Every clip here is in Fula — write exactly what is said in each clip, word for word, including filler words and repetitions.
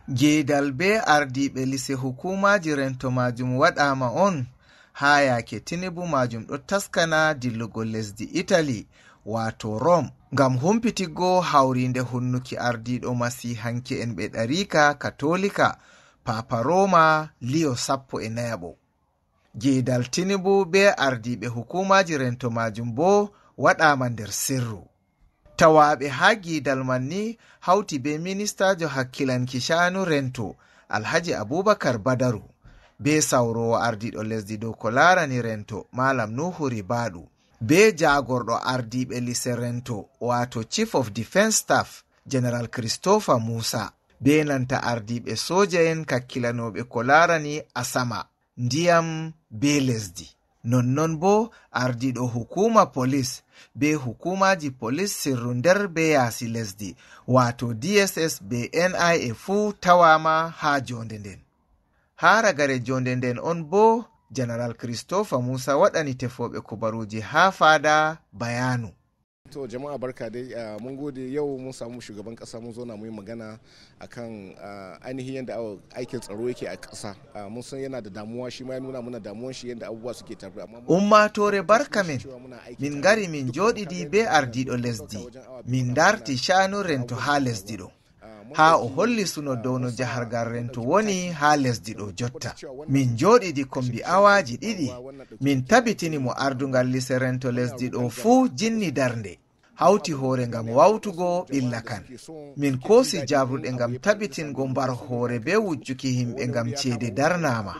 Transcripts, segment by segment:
Geydal bee ardiiɓe lise hukuumaaji rento maajum waɗaama on, haa yaake Tinibu maajum ɗo taskana dillugo lesdi Itali, waato Rom, ngam humpitigo hawriinde hunnuki ardiiɗo masiihanke'en ɓe ɗariika Katolika, Paapa Roma Liyo sappo e nayaɓo. Geydal Tinibu bee ardiiɓe hukuumaaji rento maajum boo waɗaama nder sirru. Tawaaɓe haa giidal man ni hawti bee ministaajo hakkilanki caanu rento, Alhaji Abubakar Badaru, bee sawroowo ardiiɗo lesdi dow ko laarani rento, Malam Nuhu Ribadu, bee jaagorɗo ardiiɓe lise rento, waato Chief of Defence Staff, General Christopher Musa, bee nanta ardiiɓe sooja'en kakkilanooɓe ko laarani asama, ndiyam, bee lesdi. Nonnon boo, ardiiɗo hukuuma polis bee hukuumaaji polis sirru nder bee yaasi lesdi, waato D S S bee N I A fuu tawaama haa joonde nden. Haa ragare joonde nden on boo, General Christopher Musa waɗani tefooɓe kubaruuji haa faada bayaanu. To, jama'a, barka dai. Ah, mun gode, yau mun samu shugaban kasa, mun zauna mun yi magana akan, ah, ainihin yadda au-, aikin tsaro yake a kasa. Ah, mun san yana da damuwa, shi ma ya nuna mana damuwan shi yadda abubuwa suke tafiya. Amma mun Ummaatoore, barka men. Cewa muna aiki Min tare ngari duk min jooɗidi bee ardiiɗo lesdi. Min ndarti sha'anu rento haa lesdi ɗo. Haa o holli suno dow no jahargal rento woni haa lesdi ɗo jotta. Min jooɗidi kombi awaaji ɗiɗi. Min tabitini mo ardungal lise rento lesdi ɗo fuu jinni darnde. Hawti hoore ngam wawtugo ɓilla kan. Min koosi jabruɗe ngam tabitingo mbar hoore bee wujjuki himɓe ngam ceede darnaama.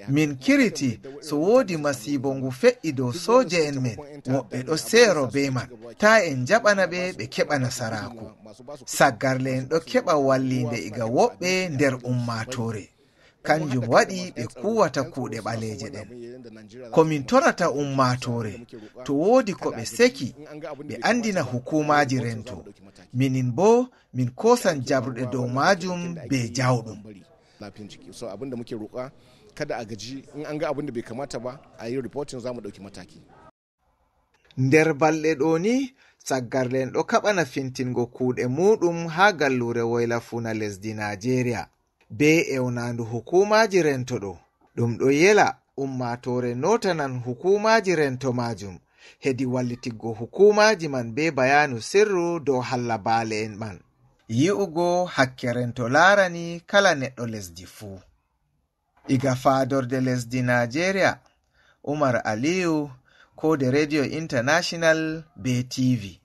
Min kiriti so woodi masiibo ngu fe'i dow sooje'en men, woɓɓe ɗo seero bee man. Taa en jaɓana ɓe, ɓe keɓa nasaraaku. Saggarle'en ɗo keɓa walliinde iga woɓɓe nder ummaatoore. Kanjum waɗi ɓe kuwata kuuɗe ɓaleeje ɗen. Ko min torata ummaatoore, to woodi ko ɓe seki, ɓe andina hukuumaaji rento. Minin boo, min koosan jabruɗe dow maajum bee jawɗum. Lafiyar jiki. So, abin da muke roƙa, kada a gaji, in an ga abin da bai kamata ba, a yi reporting, za mu ɗauki mataki. Nder balɗe ɗo ni, saggarle'en ɗo kaɓana fintingo kuuɗe muuɗum haa galluure woyla fuuna lesdi Naajeeriya. Bee ewnaandu hukuumaaji rento ɗo, ɗum ɗo yela ummaatoore nootanan hukuumaaji rento maajum, hedi wallitiggo hukuumaaji man bee bayaanu sirru dow halla baale'en man. Yi'ugo hakke rento laarani kala neɗɗo lesdi fuu. Iga faadorde lesdi Naajeeriya, Umar Aliyu, koode Radio International bee T V.